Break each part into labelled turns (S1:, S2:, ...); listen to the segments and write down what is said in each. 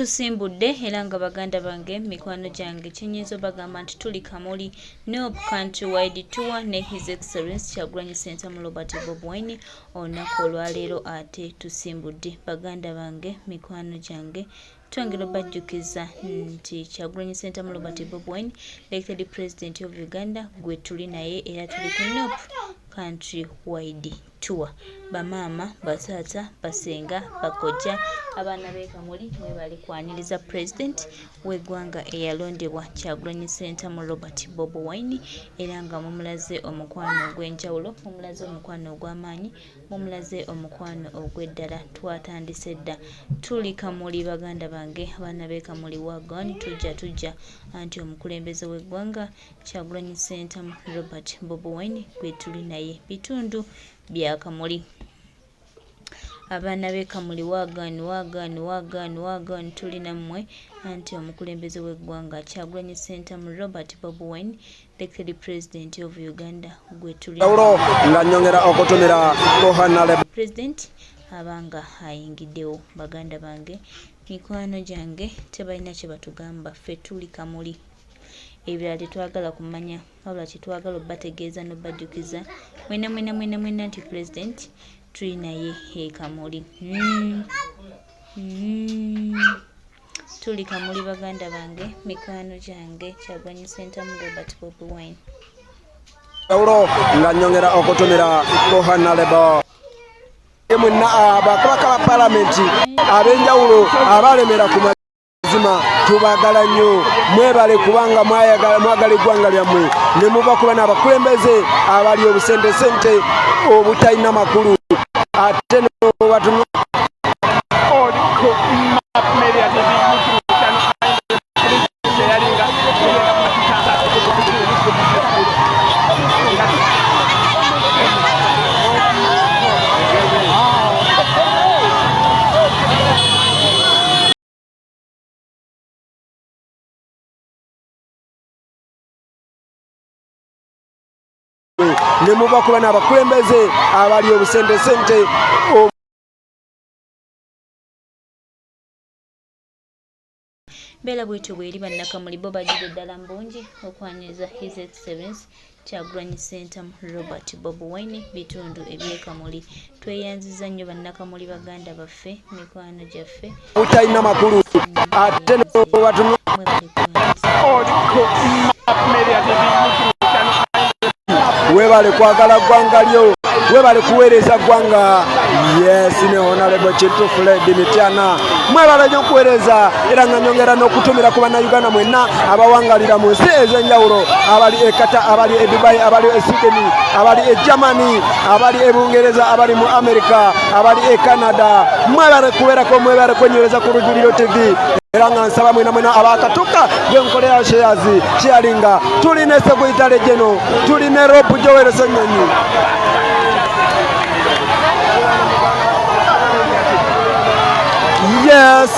S1: Tusimbudde era nga baganda bange, mikwano gyange, kyenyinza obagamba nti tuli Kamuli Nup Country Wide Tour ne His Excellence Kyagulanyi Ssentamu Robert Bobi Wine. Olunaku olwaleero ate tusimbudde, baganda bange, mikwano gyange. Twongera obajjukiza nti Kyagulanyi Ssentamu Robert Bobi Wine, elected president of Uganda, gwe tuli naye era tuli ku Nup Country Wide Tour. Bamaama, bataata, basenga, bakojja, abaana b'e Kamuli, mwebale kwaniriza president w'eggwanga eyalondebwa Kyagulanyi Ssentamu Robert Bobi Wine, era nga mumulaze omukwano ogw'enjawulo, mumulaze omukwano ogw'amaanyi, mumulaze omukwano ogw'eddala. Twatandise dda, tuli Kamuli baganda bange, abaana b'e Kamuli, wagon tujja tujja anti omukulembeze w'eggwanga Kyagulanyi Ssentamu Robert Bobi Wine gwe tuli naye bitundu bya Kamuli. Abaana b'e Kamuli, wagan wagan wagan wagan, tuli nammwe anti omukulembeze w'eggwanga Kyagulanyi Ssentamu Robert Bobi Wine, elected president of Uganda, gwe tuli
S2: nga nyongera okutumira Honorable
S1: president abanga ayingiddewo. Baganda bange, mikwano gyange, tebalina kye batugamba, ffe tuli Kamuli. Ebirala tetwagala kumanya, wabula kyetwagala obategeeza n'obajjukiza mwena mwena mwena mwena nti president tuli naye e Kamuli. Tuli Kamuli baganda bange, mikwano gyange, Kyagulanyi Ssentamu Robert Bobi Wine.
S2: Nga nyongera okutumira Honorable mwenna abakabaka ba palamenti ab'enjawulo abalemera ku mazima, tubagala nnyo, mwebale kubanga mwagala eggwanga lyammwe ne muva kuba n'abakulembeze abali obusentesente obutalina makulu ate nobatunu.
S3: Oliko Map Media TV YouTube channel yalinga tugenda kumatutanga.
S2: Ne muva kuba n'abakulembeze abali obusentesente.
S1: Mbeera bwetyo bweri, bannakamuli bo bajjidde ddala mu bungi okwaniriza His Excellence Kyagulanyi Ssentamu Robert Bobi Wine bitundu eby'e Kamuli. Tweyanziza nnyo bannakamuli, baganda baffe, mikwano gyaffe.
S2: Obutalina makulu ate nobatunu.
S1: Mwebale kwaniriza.
S3: Oliko Map Media TV YouTube channel.
S2: Webale kwagala ggwanga lyo, webale kuweereza ggwanga. Yes, ne Honorable Kintu Fred Mityana, mwebale nnyo okuweereza, era nga nyongera n'okutumira ku bannayuganda mwenna abawangalira mu nsi ez'enjawulo, abali e Qatar, abali e Dubai, abali e Sweden, abali e Germany, abali e Bungereza, abali mu America, abali e Canada, mwebale kubeerako, mwebale kwenywereza ku Lujuliro TV. Era nga nsaba mwena mwena abakatuka gwenkolera shares sharinga. Tuli ne Sekuyitale Geno, tuli ne Rob Joel Ssenyonyi. Yes,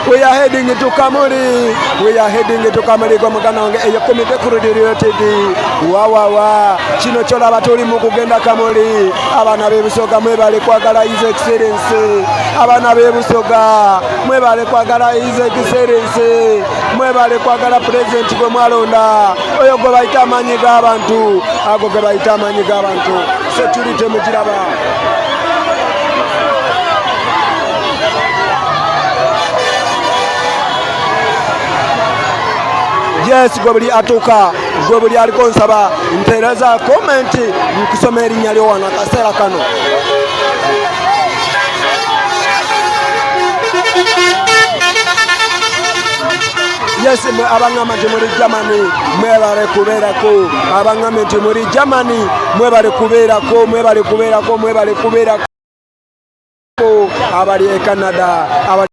S2: we are heading to Kamuli. We are heading to Kamuli gwa muganda wange eyo komite ku Rujuliro TV. Wa wa wa, kino kyolaba, tuli mu kugenda Kamuli. Abaana b'e Busoga, mwebale kwagala His Excellence. Abaana b'e Busoga, mwebale kwagala His Excellence, mwebale kwagala president gwe mwalonda, oyo gwe bayita amaanyi g'abantu, ago ge bayita amaanyi g'abantu. Security mugiraba. Yes, gwe buli atuuka, gwe buli aliko, nsaba nteereza comment, nkusoma erinnya lyo wano akaseera kano. Yes, mwe abaŋŋamba nti muli Germany, mwebale kubeerako. Abaŋŋamba nti muli Germany, mwebale kubeerako, mwebale kubeerako, mwebale kubeerako. Abali e Canada, abali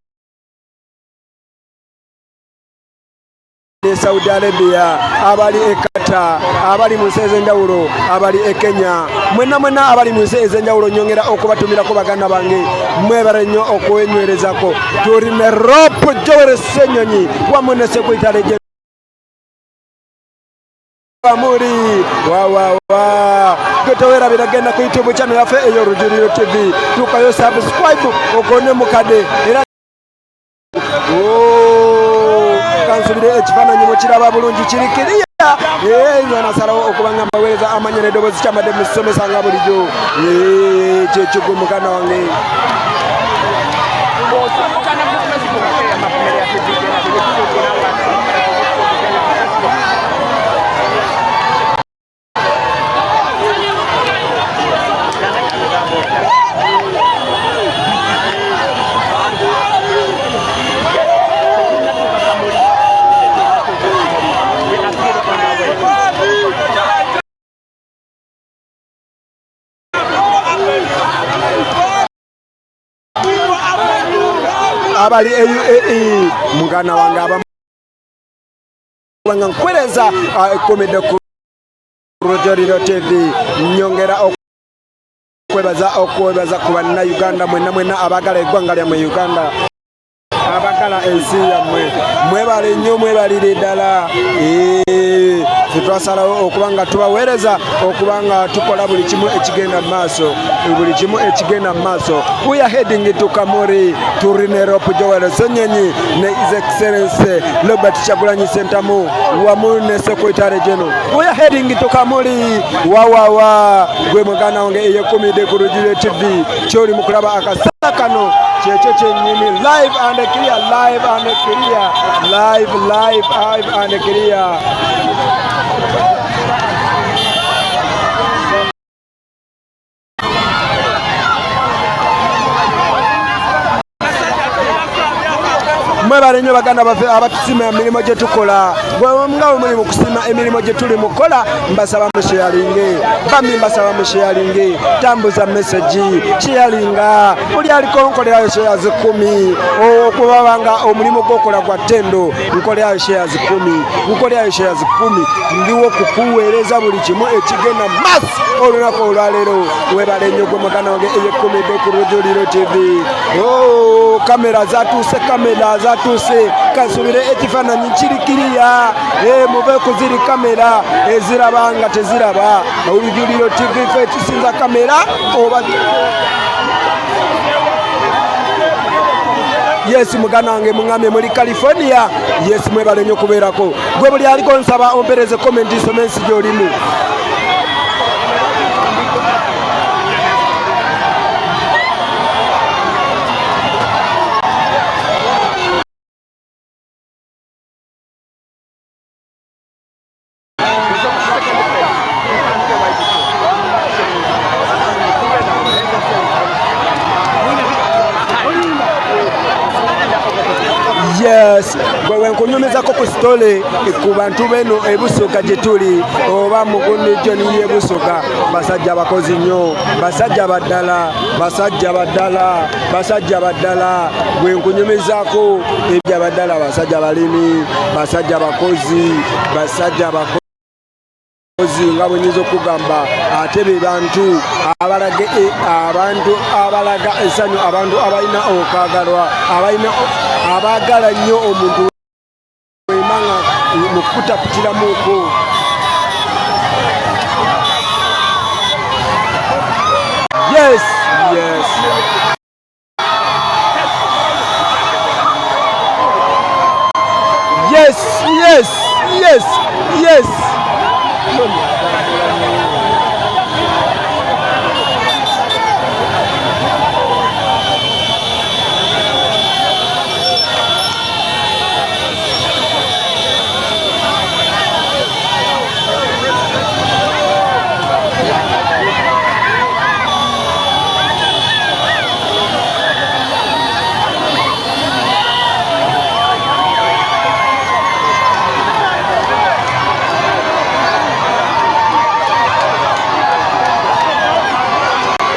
S2: e Saudi Arabia, abali e Qatar, abali mu nsi ez'enjawulo, abali e Kenya, mwenna mwenna abali mu nsi ez'enjawulo, nyongera okubatumirako baganda bange, mwebale nnyo okwenywerezako. Tuli ne Rop Joel Ssenyonyi wamu ne Sekuyitale Kamuli. Wawawa, gwe genda ku YouTube channel yaffe eyo Rujuliro TV, tukayo subscribe, okone mukade era. Oh, kansubire ekifaananyi mukiraba bulungi kiri kiriya. Nze nasalawo okuba nga mbaweereza amanya n'eddoboozi kyambadde musomesa nga bulijjo. Kyekigwe muganda wange. Abali e UAE muganda wange abamu nga nkwereza ekomedde ku Rujoriro TV. Nyongera okwebaza okwebaza ku bannayuganda mwenna mwenna abaagala eggwanga lyammwe Uganda, abagala ensi yammwe, mwebale nnyo, mwebalire ddala. Ffe twasalawo okuba nga tubaweereza, okuba nga tukola buli kimu ekigenda mu maaso, buli kimu ekigenda mu maaso. We are heading to Kamuli, tuli Hope Joel Ssenyonyi ne His Excellency Robert Kyagulanyi Ssentamu wamu ne Secretary General. We are heading to Kamuli. Wawawa gwe muganda wange eyekumidde ku Rujuliro TV, kyoli mu kulaba akasana kano kyekyo kyennyini, live and clear, live and clear, live, live, live and clear. Mwebale nnyo baganda baffe abatusiima emirimu gye tukola. Nga bwe muli mu kusiima emirimu gye tuli mu kukola, mbasaba musharinge bambi, mbasaba musharinge, tambuza message, sharinga buli aliko nkolerayo shares 10 okubaba nga omulimu gwokola gwa ttendo. Nkolerayo shares 10, nkolerayo shares 10, ndiwo kukuweereza buli kimu ekigenda mas olunaku olwaleero. Webale nnyo gwe muganda wange eyekumidde ku Rujuliro TV. Oh, kamera zatuuse, kamera zatuuse, kansubire ekifaananyi kiri kiriya. Muve ku ziri kamera eziraba nga teziraba. Olujuliro TV fe tusinza kamera oba. Yes, muganda wange muŋŋambye muli California. Yes, mwebale nnyo okubeerako. Gwe buli aliko nsaba ompereze comment nsome ensi gy'olimu. Yes, gwe wenkunyumizako ku story ku bantu beno ebusoga gye tuli oba mugundi joni y'ebusoga. Basajja bakozi nnyo, basajja baddala, basajja baddala, basajja baddala. Gwe nkunyumizaako ebya baddala, basajja balimi, basajja bakozi, basajja bakozi nga bwe nyinza okugamba. Ate be bantu abalaga abantu abalaga essanyu, abantu abalina okwagalwa, abalina abaagala nnyo omuntu wemanga mu kukutaputiramuuko. Yes, yes.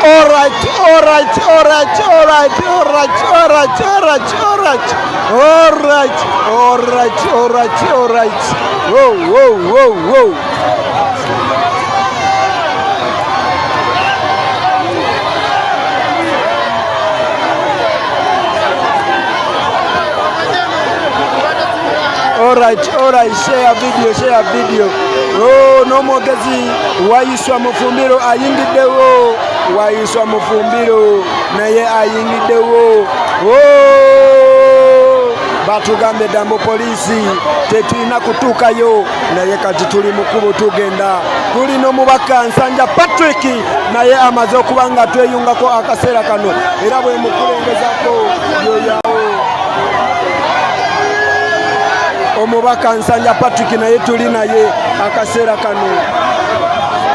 S2: Alright, alright, alright, alright, alright, alright, alright, alright, alright. Whoa, whoa, whoa, whoa. Alright, share video, share video. Oh, n'omwogezi Wayiswa Mufumbiro ayingiddewo, Wayiswa Mufumbiro naye ayingiddewo. Oh! Batugambye dda mbu poliisi tetulina kutuukayo, naye kati tuli mu kkubo tugenda. Tulina omubaka Nsanja Patrick, naye amaze okuba nga tweyungako akaseera kano, era bwe mukulengezako yoyawo omubaka Nsanja Patrick, naye tuli naye akaseera kano.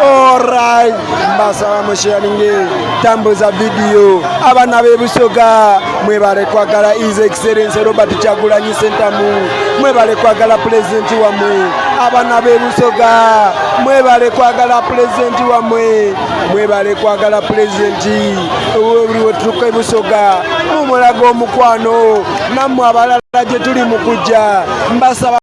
S2: Alright, mbasaba musharinge, tambuza vidiyo. Abaana b'Ebusoga, mwebale kwagala His Excellence Robert Kyagulanyi Ssentamu, mwebale kwagala pulezidenti wammwe. Abaana b'Ebusoga, mwebale kwagala pulezidenti wammwe, mwebale kwagala pulezidenti. Buli wetutuuka Ebusoga mumulaga omukwano, nammwe abalala gye tuli mu kujja mbasaba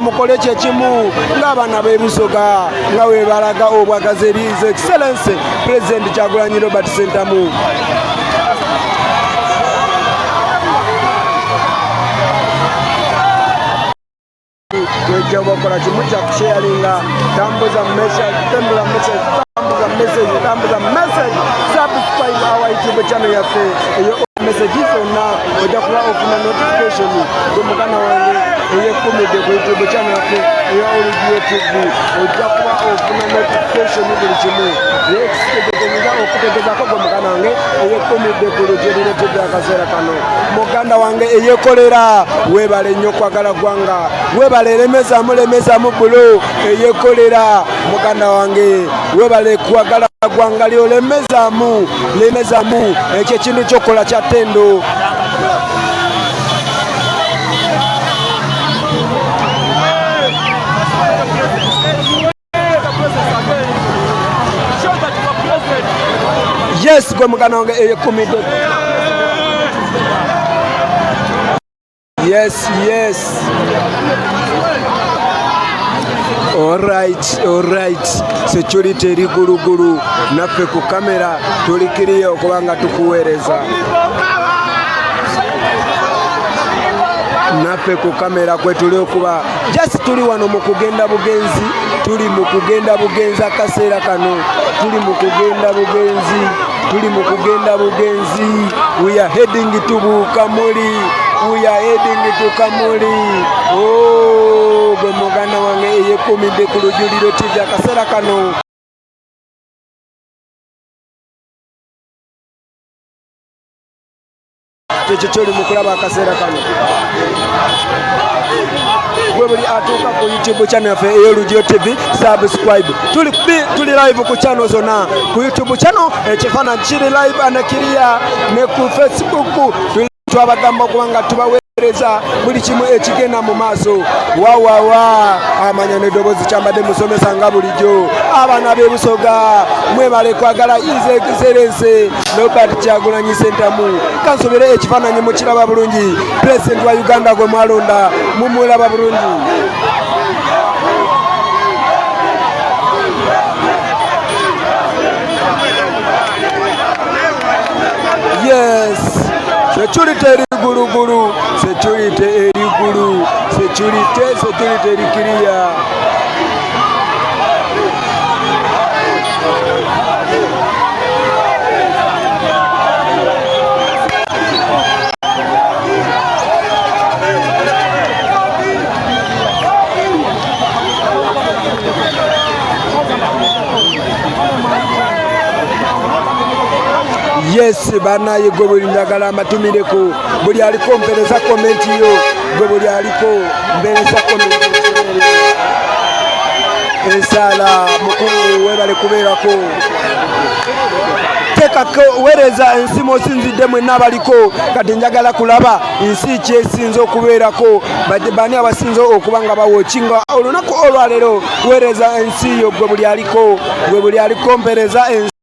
S2: mukole kyekimu ng'abaana b'Ebusoga nga webalaga obwagazi eri His Excellence President Kyagulanyi Robert Ssentamu. Wejja okola kimu kya kusharinga, tambuza message, tambuza message, tambuza message, tambuza message, subscribe our YouTube channel yaffe eyo message zonna ojja kuba ofuna notification. Gwe muganda wange eyekumidde ku YouTube channel yaffe eya Olugio TV, ojja kuba ofuna notification buli kimu ekitegeeza okutegeezako. Gwe muganda wange eyekumidde ku Lujiriro TV akaseera kano, muganda wange eyekolera, weebale nnyo okwagala ggwanga, webale lemezamu, lemezamu bulo. Eyekolera, muganda wange, webale kwagala ggwanga lyo, lemezamu, lemezamu, ekyo ekintu kyokola kya ttendo. Yes, gwe muganda wange eyekumidde. Yes, alright. Security eri gulugulu, naffe ku kamera tulikiriyo okubanga tukuweereza. Naffe ku kamera kwe tuli okuba just tuli wano mu kugenda bugenzi, tuli mu kugenda bugenzi akaseera kano, tuli mu kugenda bugenzi, tuli mu kugenda bugenzi. We are heading to Kamuli, we are heading to Kamuli. Oh, gwe muganda wange eyekumidde ku Lujuliro TV akaseera kano, kyekyo kyoli mu kulaba akaseera kano. Gwe buli atuuka ku YouTube channel yaffe ey'Olugio TV, subscribe. Tuli live ku channel zonna, ku YouTube channel ekifaananyi kiri live and clear, ne ku Facebook. Twabagamba okuba nga tubaweereza buli kimu ekigenda mu maaso. Wawawa, amanya n'eddoboozi kyambadde musomesa nga bulijjo. Abaana b'Ebusoga, mwebale kwagala His Excellence Robert Kyagulanyi Ssentamu. Kansobere ekifaananyi mukiraba bulungi, pulezidenti wa Uganda gwe mwalonda mumulaba bulungi. Yes, security eri gulugulu, security eri gulu, security eri clear. Yes, banaye, gwe buli njagala mbatumireko, buli aliko mpereza comment yo. Gwe buli aliko mpereza comment. Ensaala mukungu, webale kubeerako. Tekako weereza ensi mwosinzidde mwenna abaliko. Kati njagala kulaba nsi kyesinza okubeerako, bani abasinza okuba nga bawokinga olunaku olwaleero. Weereza ensi yo, gwe buli aliko, gwe buli aliko mpereza ensi.